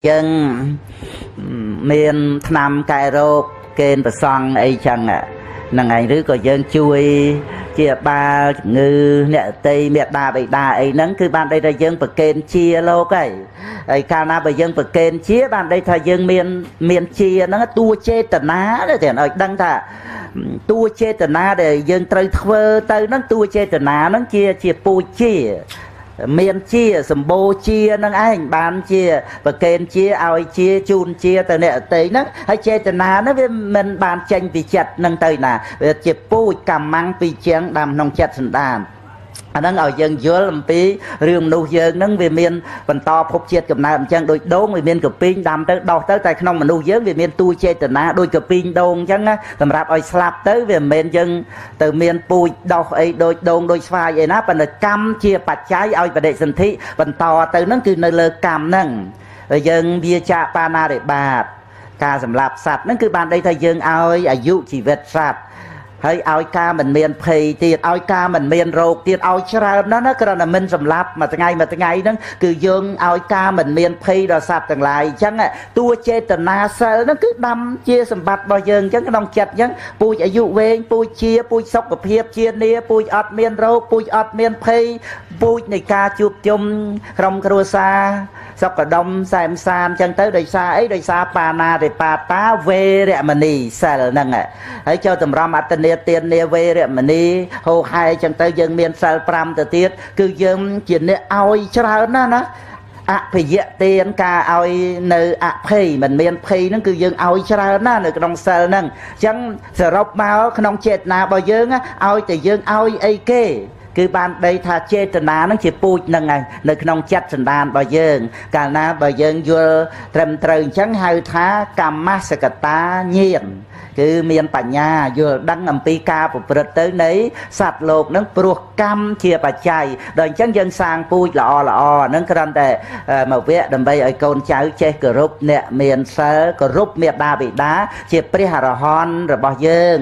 យើងមានថ្នាំកែរោគគេនប្រសង់អីចឹងហ្នឹងឯងឬក៏យើងជួយជាបាលជំងឺអ្នកតីមេដាបិតាអីហ្នឹងគឺបានន័យថាយើងប្រកេនជាលោកហើយហើយកាលណាបើយើងប្រកេនជាបានន័យថាយើងមានជាហ្នឹងតួចេតនាទេឲ្យដឹងថាតួចេតនាដែលយើងត្រូវធ្វើទៅហ្នឹងតួចេតនាហ្នឹងជាពូជជាមានជាសម្បូរជានឹងឯងបានជាប្រកេនជាឲ្យជាជូនជាទៅអ្នកអតីហ្នឹងហើយចេតនាហ្នឹងវាមិនបានចេញពីចិត្តហ្នឹងទៅណាវាជាពូជកម្មំពីជាងដាំក្នុងចិត្តសន្តានអាហ្នឹងឲ្យយើងយល់អំពីរឿងមនុស្សយើងហ្នឹងវាមានបន្តភពជាតិកំណើតអញ្ចឹងដូចដូងវាមានកពីងដាំទៅដោះទៅតែក្នុងមនុស្សយើងវាមានតួចេតនាដូចកពីងដូងអញ្ចឹងណាសម្រាប់ឲ្យស្លាប់ទៅវាមិនមែនយើងទៅមានពូជដោះអីដូចដូងដូចស្វាយអីណាប៉ុន្តែកម្មជាបច្ច័យឲ្យបដិសន្ធិបន្តទៅហ្នឹងគឺនៅលើកម្មហ្នឹងយើងវាចាកបាណារិបាតការសម្លាប់សត្វហ្នឹងគឺបានន័យថាយើងឲ្យអាយុជីវិតសត្វហើយឲ្យការមិនមានភ័យទៀតឲ្យការមិនមានរោគទៀតឲ្យច្រើនណាស់ណាគ្រាន់តែមិនសម្លាប់មួយថ្ងៃមួយថ្ងៃហ្នឹងគឺយើងឲ្យការមិនមានភ័យដល់សត្វទាំងឡាយអញ្ចឹងតួចេតនាសិលហ្នឹងគឺដាំជាសម្បត្តិរបស់យើងអញ្ចឹងក្នុងចិត្តអញ្ចឹងពូជអាយុវែងពូជជាពូជសុខភាពជានាពូជអត់មានរោគពូជអត់មានភ័យពូជនៃការជួបជុំក្រុមគ្រួសារសុខដុមសែមសានអញ្ចឹងទៅដោយសារអីដោយសារបាណាតិបាតាវេរមណីសិលហ្នឹងហើយចូលតម្រាំអត្តនាទាននាវេរមណីហោហែអញ្ចឹងទៅយើងមានសិល5ទៅទៀតគឺយើងជាអ្នកឲ្យច្រើនណាស់ណាអភិយទានការឲ្យនៅអភ័យមិនមានភ័យហ្នឹងគឺយើងឲ្យច្រើនណាស់នៅក្នុងសិលហ្នឹងអញ្ចឹងសរុបមកក្នុងចេតនារបស់យើងឲ្យតែយើងឲ្យអីគេគឺបានដីថាចេតនាហ្នឹងជាពូជហ្នឹងឯងនៅក្នុងចិត្តសន្តានរបស់យើងកាលណាបើយើងយល់ត្រឹមត្រូវអញ្ចឹងហៅថាកម្មសកតាញាណគឺមានបញ្ញាយល់ដឹងអំពីការប្រព្រឹត្តទៅនៃសត្វលោកហ្នឹងព្រោះកម្មជាបច្ច័យដល់អញ្ចឹងយើងសាងពូជល្អល្អហ្នឹងគ្រាន់តែមកវគ្គដើម្បីឲ្យកូនចៅចេះគោរពអ្នកមានសិលគោរពមេដាបិតាជាព្រះអរហន្តរបស់យើង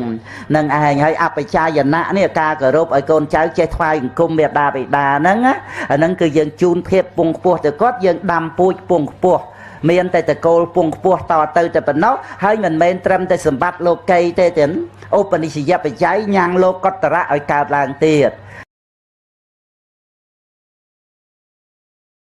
នឹងឯងហើយអបិច្ចាយណៈនេះការគោរពឲ្យកូនចៅចេះថ្វាយបង្គំមេដាបិតាហ្នឹងអាហ្នឹងគឺយើងជូនភាពពងខ្ពស់ទៅគាត់យើងដាំពូជពងខ្ពស់មានតែតកូលពងខ្ពស់តទៅតែប៉ុណ្ណោះហើយមិនមែនត្រឹមតែសម្បត្តិលោកីទេទេឧបនិស្សយបច្ច័យញ៉ាំងលោកកតរៈឲ្យកើតឡើងទៀត។